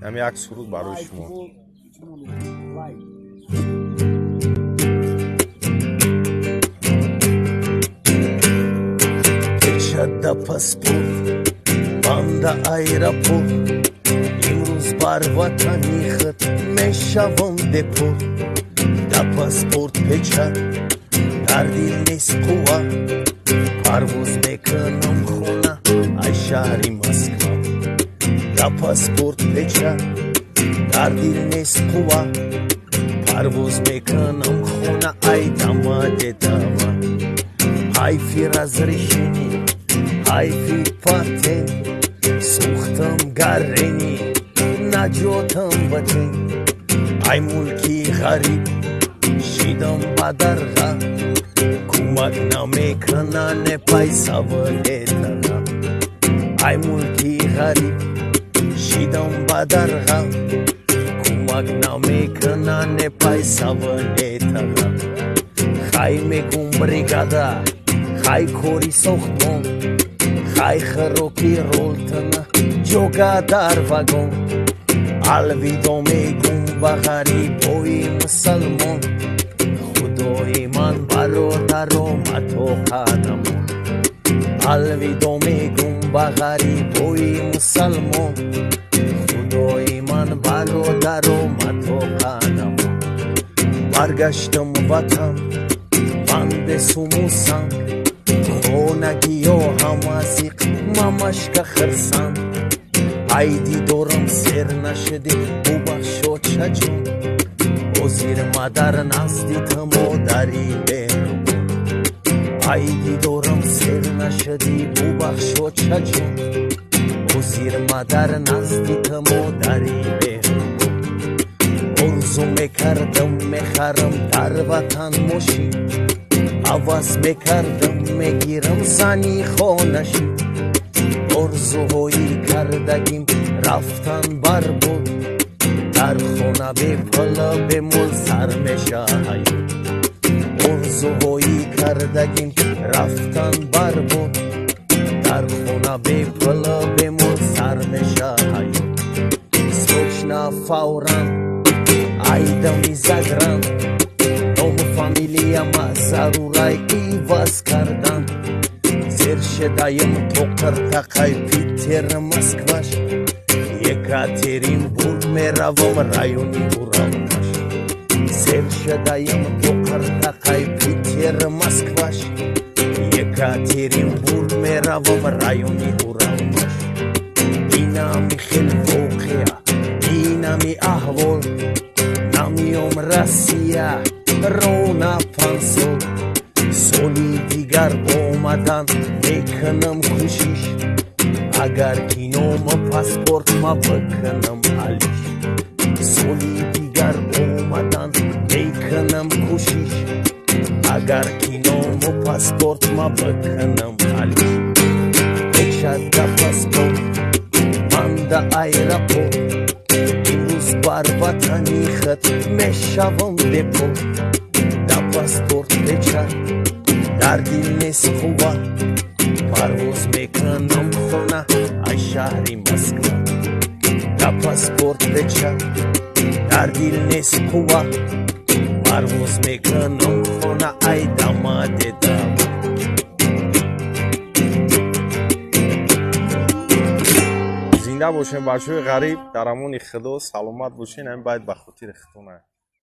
Ҳами як суруд барои шумо. Печать да паспорт, банда аэропорт, имрӯз бар ватани худ мешавам депорт. Да паспорт печать, дар дил нест қувва, парвоз мекунам хона ай шаҳри Москва. Да паспорт печать, дар дил нест қувва, парвоз мекунам хона ай Домодедово. Ҳайфи разрешение, ҳайфи патент, сӯхтам гарени, наҷотам ватен. Ай мулки ғариб шидам ба дарға, кӯмак намекуна не пайсаву не тага. Ай мулки ғариб шидам ба дарға, кӯмак намекуна не пайсаву не тага. Хай мегум бригада, хай кори сохтмон, хай хӯроки ролтана, ҷога дар вагон. Алвидо мегум ба ғарибои мусалмон, худои ман бародаро мато қадамон. Алвидо мегум ба ғарибои мусалмон, худои ман бародаро мато қадамон. Баргаштам ватан, банде сумусан, хонагиё ҳама зиқ, мамашка хирсанд. Ай дидорам сер нашуди, бубахшо чаҷон, ҳозир ма дар назди ту модари меҳрубон. Ай дидорам сер нашуди, бубахшо чаҷон, ҳозир ма дар назди ту модари меҳрубон. Орзу мекардам мехарам дар ватан мошин, ҳавас мекардам мегирам зани хонашин. Орзуҳои кардагим рафтан бар буд, дар хона бепулу бемол сар меша ҳаёт. Орзуҳои кардагим рафтан бар буд, дар хона бепулу бемол сар меша ҳаёт. Срочно, фавран, айдами загран, ному фамилияма зарурай иваз кардан. Зер шедаем то қиртақай Питер Москваш, Екатеринбург меравам райони Уралмаш. Сер шедаем то қиртақай Питер Москваш, Екатеринбург меравам райони Уралмаш. Инами хел воқеа, инами аҳвол, намиём Россия рона 5 сол. Соли дигар омадан мекунам кӯшиш, агар ки ному паспортма бикунам алиш. Соли дигар омадан мекунам кӯшиш, агар ки ному паспортма бикунам алиш. Печать да паспорт, манда аэропорт, имрӯз бар ватани худ мешавам депорт. Да паспорт печать, дар дил нест қувва, парвоз мекунам хона ай шаҳри Москва. Да паспорт печать, дар дил нест қувва, парвоз мекунам хона ай Домодедово. Зинда бошем, бачаҳои ғариб, дар амони худо, саломат бошен. Ҳамин байт ба хотири худтона.